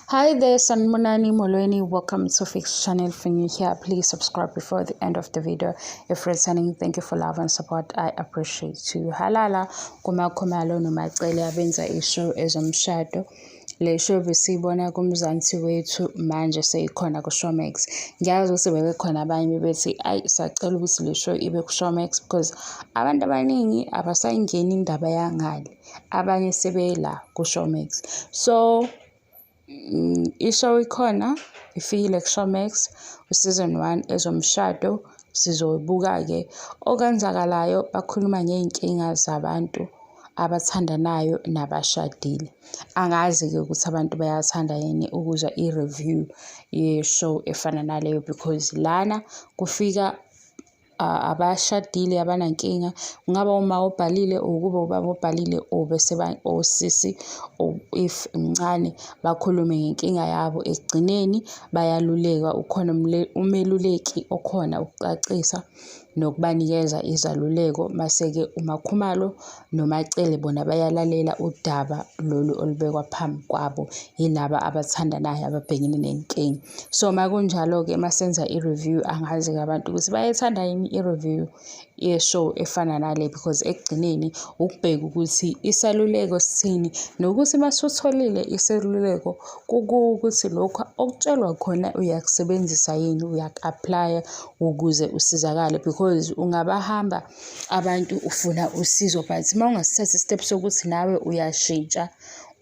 Hi there, Sanibonani Molweni. Welcome to Fix Channel. If you're new here, please subscribe before the end of the video. If returning, thank you for love and support. I appreciate you. Halala kuMakhumalo noMacele abenza i-show Ezomshado. Le show besiyibona kuMzansi Wethu, manje seyikhona ku-Showmax. Ngiyazi ukuthi bebekhona abanye bebethi, ayi, sacela ukuthi le show ibe ku-Showmax because abantu abaningi abasayingeni indaba yangale, abanye sebela ku-Showmax. So i-show ikhona, ifikile ku-Showmax, u-season 1 Ezomshado. Sizobuka-ke okwenzakalayo. Bakhuluma ngey'nkinga zabantu abathandanayo nabashadile. Angazi-ke ukuthi abantu bayathanda yini ukuzwa i-review ye-show efana naleyo, because lana kufika abashadile abanankinga, kungaba uma obhalile or kube ubaba obhalile or bese osisi or if mncane, bakhulume ngenkinga yabo. Ekugcineni bayalulekwa, ukhona umeluleki okhona ukucacisa nokubanikeza izaluleko. Mase-ke uMakhumalo noMacele bona bayalalela udaba lolu olubekwa phambi kwabo yilaba abathandanayo ababhekene nenkinga. So makunjalo-ke, masenza i-review, angazi-ke abantu ukuthi bayayithanda yini i-review ye-show efana nale, because ekugcineni ukubheka ukuthi isaluleko sithini nokuthi masutholile iseluleko kukuwukuthi lokhu okutshelwa khona uyakusebenzisa yini, uyaku-apply-a ukuze usizakale, because ungabahamba abantu ufuna usizo, but uma ungasithathi i-step sokuthi nawe uyashintsha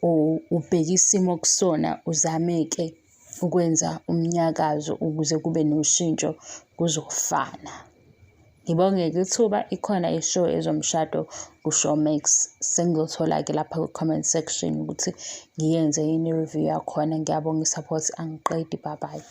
or ubheke isimo okusona, uzame-ke ukwenza umnyakazo ukuze kube noshintsho, kuzofana. Ngibonge-ke ithuba. Ikhona i-show Ezomshado ku-Showmax. Sengizothola-ke lapha ku-comment section ukuthi ngiyenze yini i-review yakhona. Ngiyabonga i-support, angiqedi. Bye bye.